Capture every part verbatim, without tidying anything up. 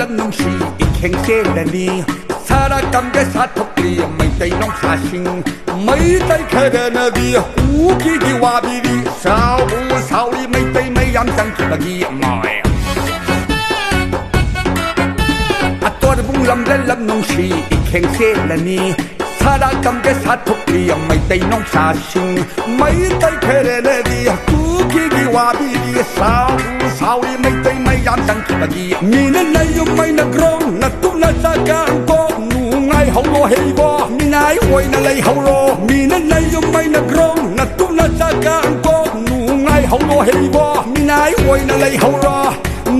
ꯅꯨꯡꯁꯤ ꯏꯈꯦꯡ ꯆꯦꯜꯂꯅꯤ꯫ ꯁꯥꯔꯥ ꯀꯝꯒꯦ ꯁꯥꯊꯣꯛꯂꯤ ꯃꯩꯇꯩ ꯅꯣꯡꯁꯥꯁꯤꯡ꯫ ꯃꯩꯇꯩ ꯈꯔꯅꯗꯤ ꯀꯨꯀꯤꯒꯤ ꯋꯥꯕꯤꯔꯤ꯫ ꯁꯥꯎꯕꯨ ꯁꯥꯎꯔꯤ ꯃꯩꯇꯩ ꯃꯌꯥꯝ ꯆꯪꯈꯤꯕꯒꯤ ꯃꯣꯏ꯫ ꯑꯇꯣꯔꯕꯨꯡ ꯂꯝꯗ ꯂꯝ ꯅꯨꯡꯁꯤ ꯏꯈꯦꯡ ꯆꯦꯜꯂꯅꯤ꯫ ꯁꯥꯔꯥ ꯀꯝꯒꯦ ꯁꯥꯊꯣꯛꯂꯤ ꯃꯩꯇꯩ ꯅꯣꯡꯁꯥꯁꯤꯡ꯫ ꯃꯩꯇꯩ ꯈꯔꯅꯗꯤ ꯀꯨꯀꯤꯒꯤ ꯋꯥꯕꯤꯔꯤ꯫ ꯁꯥꯎ ꯁꯥꯎꯔꯤ ꯃꯩꯇꯩ ꯃꯌꯥꯝ ꯆꯪꯈꯤꯕꯒꯤ꯫ ꯃꯤꯅ ꯅꯌꯨꯝ ꯃꯩꯅ ꯒ꯭ꯔꯣꯡ ꯅꯇꯨꯅ ꯆꯥꯛꯀꯥꯡꯀꯣ ꯅꯨꯡꯉꯥꯏꯍꯧꯔꯣ ꯍꯩꯕꯣ ꯃꯤꯅꯥꯏ ꯑꯣꯏꯅ ꯂꯩꯍꯧꯔꯣ꯫ ꯃꯤꯅ ꯅꯌꯨꯝ ꯃꯩꯅ ꯒ꯭ꯔꯣꯡ ꯅꯇꯨꯅ ꯆꯥꯛꯀꯥꯡꯀꯣ ꯅꯨꯡꯉꯥꯏꯍꯧꯔꯣ ꯍꯩꯕꯣ ꯃꯤꯅꯥꯏ ꯑꯣꯏꯅ ꯂꯩꯍꯧꯔꯣ꯫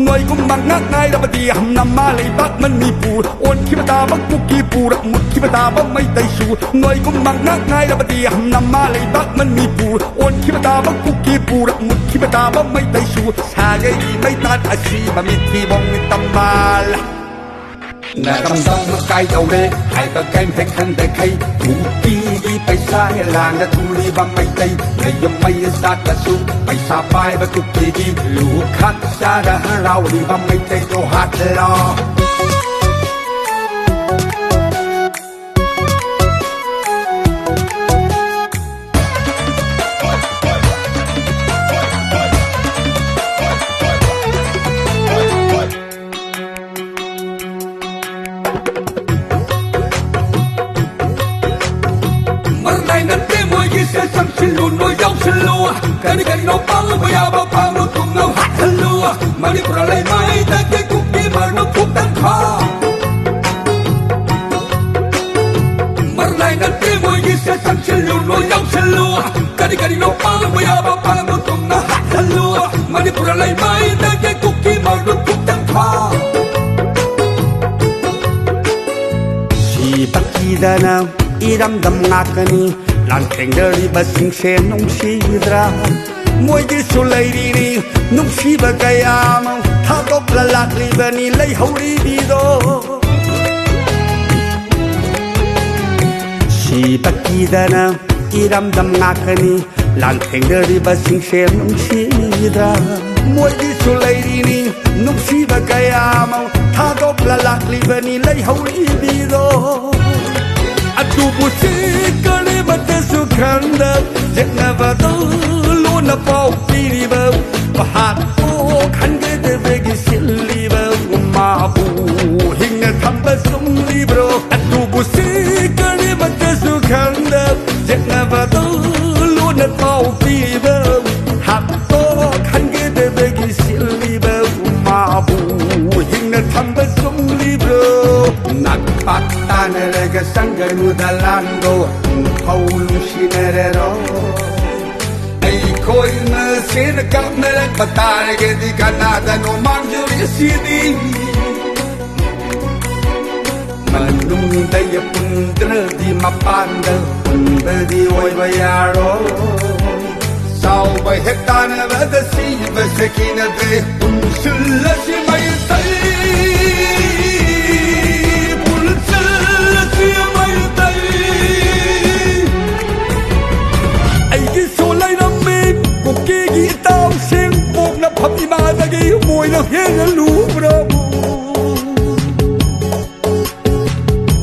ꯅꯣꯏꯒꯨꯝꯕ ꯉꯥꯛ ꯉꯥꯏꯔꯕꯗꯤ ꯅꯃꯥ ꯂꯩꯕꯥꯛ ꯃꯅꯤꯄꯨꯔ ꯑꯣꯟꯈꯤꯕ ꯇꯥꯕ ꯀꯨꯀꯤꯄꯨꯔ ꯃꯨꯠꯈꯤꯕ ꯇꯥꯕ ꯃꯩꯇꯩꯁꯨ꯫ ꯅꯣꯏꯒꯨꯝꯕ ꯉꯥꯛ ꯉꯥꯏꯔꯕꯗꯤ ꯅꯃꯥ ꯂꯩꯕꯥꯛ ꯃꯅꯤꯄꯨꯔ ꯑꯣꯟꯈꯤꯕ ꯇꯥꯕ ꯀꯨꯀꯤꯄꯨꯔ ꯃꯨꯠꯈꯤꯕ ꯇꯥꯕ ꯃꯩꯇꯩꯁꯨ꯫ ꯁꯥꯒꯩꯒꯤ ꯃꯩꯇꯥꯟ ꯑꯁꯤꯕ ꯃꯤꯊꯤꯕꯣꯡ ꯃꯤꯇꯝꯕꯥꯜ꯫ ꯅꯔꯝꯗꯝ ꯀꯥꯏꯗꯧꯔꯦ ꯍꯥꯏꯕ ꯀꯔꯤꯝꯇ ꯈꯟꯗꯈꯩ ꯀꯨꯀꯤꯒꯤ ꯄꯩꯁꯥ ꯍꯦ ꯂꯥꯡꯅ ꯊꯨꯔꯤꯕ ꯃꯩꯇꯩ ꯅꯌꯨꯝ ꯃꯩ ꯆꯥꯛꯇꯁꯨ ꯄꯩꯁꯥ ꯄꯥꯏꯕ ꯀꯨꯀꯤꯒꯤ ꯂꯨꯈꯥꯛ ꯆꯥꯔ ꯍꯔꯥꯎꯔꯤꯕ ꯃꯩꯇꯩꯗꯣ ꯍꯥꯠꯂꯣ꯫ ꯃꯔꯅꯥꯏ ꯅꯠꯇꯦ ꯃꯣꯏꯒꯤꯁꯦ ꯆꯪꯁꯤꯜꯂꯨ ꯅꯣꯏ ꯌꯥꯎꯁꯤꯜꯂꯨ꯫ ꯀꯔꯤ ꯀꯔꯤꯅꯣ ꯄꯥꯡꯕ ꯌꯥꯕ ꯄꯥꯡꯂꯨ ꯇꯨꯝꯂꯨ ꯍꯥꯠꯍꯜꯂꯨ꯫ ꯃꯅꯤꯄꯨꯔ ꯂꯩꯃꯥꯏꯗꯒꯤ ꯀꯨꯀꯤ ꯃꯔꯨꯞ ꯐꯨꯛꯇꯪ ꯈꯥ꯫ ꯃꯔꯅꯥꯏ ꯅꯠꯇꯦ ꯃꯣꯏꯒꯤꯁꯦ ꯆꯪꯁꯤꯜꯂꯨ ꯅꯣꯏ ꯌꯥꯎꯁꯤꯜꯂꯨ꯫ ꯀꯔꯤ ꯀꯔꯤꯅꯣ ꯄꯥꯡꯕ ꯌꯥꯕ ꯄꯥꯡꯂꯨ ꯇꯨꯝꯅ ꯍꯥꯠꯍꯜꯂꯨ꯫ ꯃꯅꯤꯄꯨꯔ ꯂꯩꯃꯥꯏꯗꯒꯤ ꯀꯨꯀꯤ ꯃꯔꯨꯞ ꯐꯨꯛꯇꯪ ꯈꯥ꯫ ꯁꯤꯕ ꯀꯤꯗꯅ ꯏꯔꯝꯗꯝ ꯉꯥꯛꯀꯅꯤ꯫ ꯂꯥꯟꯊꯦꯡꯅꯔꯤꯕꯁꯤꯡꯁꯦ ꯅꯨꯡꯁꯤꯗ꯭ꯔꯥ? ꯃꯣꯏꯒꯤꯁꯨ ꯂꯩꯔꯤꯅꯤ ꯅꯨꯡꯁꯤꯕ ꯀꯌꯥ ꯑꯃ ꯊꯥꯗꯣꯛꯂ ꯂꯥꯛꯂꯤꯕꯅꯤ ꯂꯩꯍꯧꯔꯤꯕꯤꯗꯣ꯫ ꯁꯤꯕ ꯀꯤꯗꯅ ꯏꯔꯝꯗꯝ ꯉꯥꯛꯀꯅꯤ꯫ ꯂꯥꯟꯊꯦꯡꯅꯔꯤꯕꯁꯤꯡꯁꯦ ꯅꯨꯡꯁꯤꯗ꯭ꯔꯥ? ꯃꯣꯏꯒꯤꯁꯨ ꯂꯩꯔꯤꯅꯤ ꯅꯨꯡꯁꯤꯕ ꯀꯌꯥ ꯑꯃ ꯊꯥꯗꯣꯛꯂ ꯂꯥꯛꯂꯤꯕꯅꯤ ꯂꯩꯍꯧꯔꯤꯕꯤꯔꯣ꯫ ꯑꯗꯨꯕꯨ ꯁꯤ ꯀꯔꯤꯃꯠꯇꯁꯨ ꯈꯟꯗ ꯌꯦꯠꯅꯕꯗ ꯂꯣꯟꯅ ꯄꯥꯎ ꯄꯤꯔꯤꯕ ꯃꯍꯥꯛꯄꯨ ꯈꯟꯒꯗꯕꯒꯤ ꯁꯤꯜꯂꯤꯕ ꯃꯥꯕꯨ ꯍꯤꯡꯅ ꯊꯝꯕ ꯆꯨꯝꯂꯤꯕ꯭ꯔꯣ? ꯑꯗꯨꯕꯨ ꯁꯤ ꯀꯔꯤꯃꯠꯇꯁꯨ ꯈꯟꯗ ꯌꯦꯠꯅꯕꯗ ꯂꯣꯟꯅ ꯄꯥꯎ ꯄꯤꯕ ꯍꯥꯠꯇꯣꯛꯍꯟꯒꯗꯕꯒꯤ ꯁꯤꯜꯂꯤꯕ ꯃꯥꯕꯨ ꯍꯤꯡꯅ ꯊꯝꯕ ꯆꯨꯝꯂꯤꯕ꯭ꯔꯣ? ꯅꯛꯄꯥꯛ ꯇꯥꯅꯔꯒ ꯆꯪꯒꯅꯨꯗ ꯂꯥꯟꯗꯣ ꯄꯨꯡꯐꯧ ꯅꯨꯡꯁꯤꯅꯔꯔꯣ꯫ ꯑꯩꯈꯣꯏ ꯃꯁꯦꯟ ꯀꯥꯞꯅꯔꯛꯄ ꯇꯥꯔꯒꯗꯤ ꯀꯅꯥꯗꯅꯣ ꯃꯥꯡꯖꯧꯔꯤꯁꯤꯗꯤ꯫ ꯃꯅꯨꯡꯗ ꯄꯨꯟꯗ꯭ꯔꯗꯤ ꯃꯄꯥꯟꯗ ꯄꯨꯟꯕꯗꯤ ꯑꯣꯏꯕ ꯌꯥꯔꯣꯏ꯫ ꯆꯥꯎꯕ ꯍꯦꯛ ꯇꯥꯟꯅꯕꯗ ꯁꯤꯕ ꯁꯦꯀꯤꯅꯗꯦ꯫ ꯄꯨꯟꯁꯤꯜꯂꯁꯤ ꯃꯩꯇꯩ, ꯄꯨꯟꯁꯤꯜꯂꯁꯤ ꯃꯩꯇꯩ꯫ ꯑꯩꯒꯤꯁꯨ ꯂꯩꯔꯝꯃꯤ ꯀꯨꯀꯤꯒꯤ ꯏꯇꯥꯎꯁꯤꯡ, ꯄꯣꯛꯅꯐꯝ ꯏꯃꯥꯗꯒꯤ ꯃꯣꯏꯅ ꯍꯦꯟꯅ ꯂꯨꯕ꯭ꯔꯕꯨ?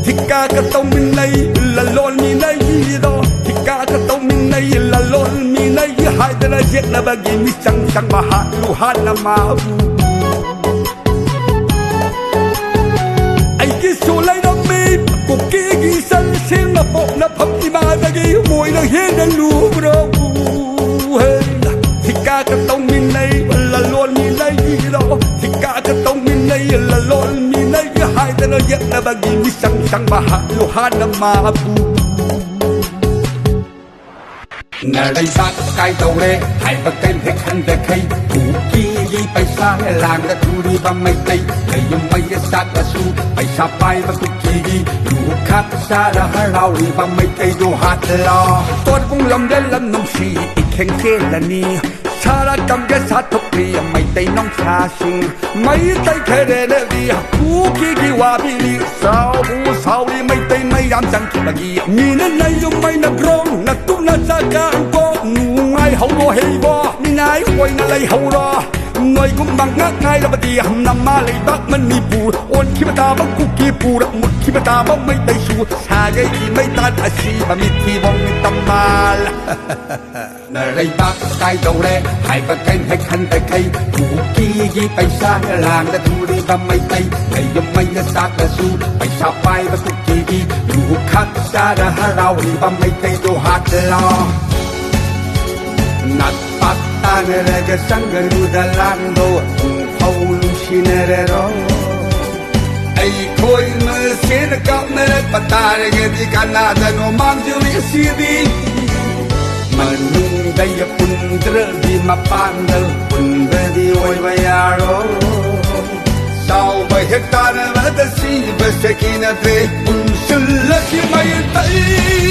ꯊꯤꯀꯥꯒ ꯇꯧꯃꯤꯟꯅꯩ ꯂꯂꯣꯟ ꯃꯤꯅꯩꯗꯣ, ꯊꯤꯀꯥꯒ ꯇꯧꯃꯤꯟꯅꯩ ꯂꯂꯣꯟ ꯃꯤꯅꯩ ꯍꯥꯏꯗꯅ ꯌꯦꯠꯅꯕꯒꯤ ꯃꯤꯆꯪ ꯆꯪꯕ ꯍꯥꯠꯂꯨ ꯍꯥꯟꯅ ꯃꯥꯕꯨ꯫ ꯑꯩꯒꯤꯁꯨ ꯂꯩꯔꯝꯃꯤ ꯀꯨꯀꯤꯒꯤ ꯏꯆꯜꯁꯤꯡ, ꯃꯄꯣꯛꯅꯐꯝ ꯏꯃꯥꯗꯒꯤ ꯃꯣꯏꯅ ꯍꯦꯟꯅ ꯂꯨꯕ꯭ꯔꯣ? ꯍꯦ, ꯊꯤꯀꯥꯒ ꯇꯧꯃꯤꯟꯅꯩ ꯂꯂꯣꯟ ꯃꯤꯅꯩꯔꯣ, ꯊꯤꯀꯥꯒ ꯇꯧꯃꯤꯟꯅꯩ ꯂꯂꯣꯟ ꯃꯤꯅꯩ ꯍꯥꯏꯗꯅ ꯌꯦꯠꯅꯕꯒꯤ ꯃꯤꯆꯪ ꯆꯪꯕ ꯍꯥꯠꯂꯨ ꯍꯥꯟꯅ ꯃꯥꯕꯨ꯫ ꯅꯔꯩꯕꯥꯛ ꯀꯥꯏꯗꯧꯔꯦ ꯍꯥꯏꯕ ꯀꯩꯝ ꯍꯦꯛ ꯈꯟꯗꯈꯩ, ꯀꯨꯀꯤꯒꯤ ꯄꯩꯁꯥ ꯂꯥꯡꯗ ꯊꯨꯔꯤꯕ ꯃꯩꯇꯩ, ꯀꯩꯌꯨꯝ ꯃꯩ ꯆꯥꯛꯂꯁꯨ ꯄꯩꯁꯥ ꯄꯥꯏꯕ ꯀꯨꯀꯤꯒꯤ ꯂꯨꯈꯥꯛ ꯆꯥꯔ ꯍꯔꯥꯎꯔꯤꯕ ꯃꯩꯇꯩꯗꯣ ꯍꯥꯠꯂꯣ꯫ ꯇꯣꯔꯕꯨꯡ ꯂꯝꯖꯦꯜ ꯂꯝ ꯅꯨꯡꯁꯤ ꯏꯈꯦꯡ ꯆꯦꯜꯂꯅꯤ, ꯁꯥꯔ ꯀꯝꯒꯦ ꯁꯥꯊꯣꯛꯄꯤ ꯃꯩꯇꯩ ꯅꯣꯡꯁꯥꯁꯤꯡ꯫ ꯃꯩꯇꯩ ꯈꯦꯔꯦꯅꯦꯗꯤ ꯀꯨꯀꯤꯒꯤ ꯋꯥꯕꯤꯅꯤ꯫ ꯁꯥꯎꯕꯨ ꯁꯥꯎꯔꯤ ꯃꯩꯇꯩ ꯃꯩ ꯌꯥꯝ ꯆꯪꯈꯤꯕꯒꯤ꯫ ꯃꯤꯅ ꯅꯩꯌꯨꯝ ꯃꯩꯅ ꯒ꯭ꯔꯣꯡ ꯅꯇꯨꯅ ꯆꯥꯛꯀꯥꯡ ꯀꯣ ꯅꯨꯡꯉꯥꯏꯍꯧꯔꯣ ꯍꯩꯕꯣ꯫ ꯃꯤꯅꯥꯏ ꯑꯣꯏꯅ ꯂꯩꯍꯧꯔꯣ꯫ ꯅꯣꯏꯒꯨꯝꯕ ꯉꯥꯛ ꯉꯥꯏꯔꯕꯗꯤ ꯅꯃꯥ ꯂꯩꯕꯥꯛ ꯃꯅꯤꯄꯨꯔ ꯑꯣꯟꯈꯤꯕ ꯇꯥꯕ ꯀꯨꯀꯤꯄꯨꯔ, ꯃꯨꯠꯈꯤꯕ ꯇꯥꯕ ꯃꯩꯇꯩꯁꯨ, ꯁꯥꯒꯩꯒꯤ ꯃꯩꯇꯥꯟ ꯑꯁꯤꯕ ꯃꯤꯊꯤꯕꯣꯡ ꯇꯝꯃꯥꯜ꯫ ꯅꯔꯩꯕꯥꯛ ꯀꯥꯏꯗꯧꯔꯦ ꯍꯥꯏꯕ ꯀꯩꯝ ꯍꯦꯛ ꯈꯟꯗꯈꯩ, ꯀꯨꯀꯤꯒꯤ ꯄꯩꯁꯥ ꯂꯥꯡꯗ ꯊꯨꯔꯤꯕ ꯃꯩꯇꯩ, ꯂꯩꯌꯨꯝ ꯃꯩꯗ ꯆꯥꯛꯂꯁꯨ ꯄꯩꯁꯥ ꯄꯥꯏꯕ ꯀꯨꯀꯤꯒꯤ ꯂꯨꯈꯥꯛ ꯆꯥꯔ ꯍꯔꯥꯎꯔꯤꯕ ꯃꯩꯇꯩꯗꯣ ꯍꯥꯠꯂꯣ꯫ ꯅꯠꯄꯥꯛ ꯇꯥꯅꯔꯒ ꯆꯪꯒꯅꯨꯗ ꯂꯥꯟꯗꯣ, ꯄꯨꯡꯐꯧ ꯅꯨꯡꯁꯤꯅꯔꯔꯣ꯫ ꯑꯩꯈꯣꯏ ꯃꯁꯦꯟ ꯀꯥꯞꯅꯔꯛꯄ ꯇꯥꯔꯒꯗꯤ ꯀꯅꯥꯗꯅꯣ ꯃꯥꯡꯖꯧꯔꯤꯁꯤꯗꯤ꯫ ꯃꯅꯨꯡꯗ ꯄꯨꯟꯗ꯭ꯔꯗꯤ ꯃꯄꯥꯟꯗ ꯄꯨꯟꯕꯗꯤ ꯑꯣꯏꯕ ꯌꯥꯔꯣꯏ꯫ ꯆꯥꯎꯕ ꯍꯦꯛ ꯇꯥꯟꯅꯕꯗ ꯁꯤꯕꯁꯦ ꯀꯤꯅꯗ꯭ꯔꯦ꯫ ꯄꯨꯟꯁꯤꯜꯂꯁꯤ ꯃꯩꯇꯩ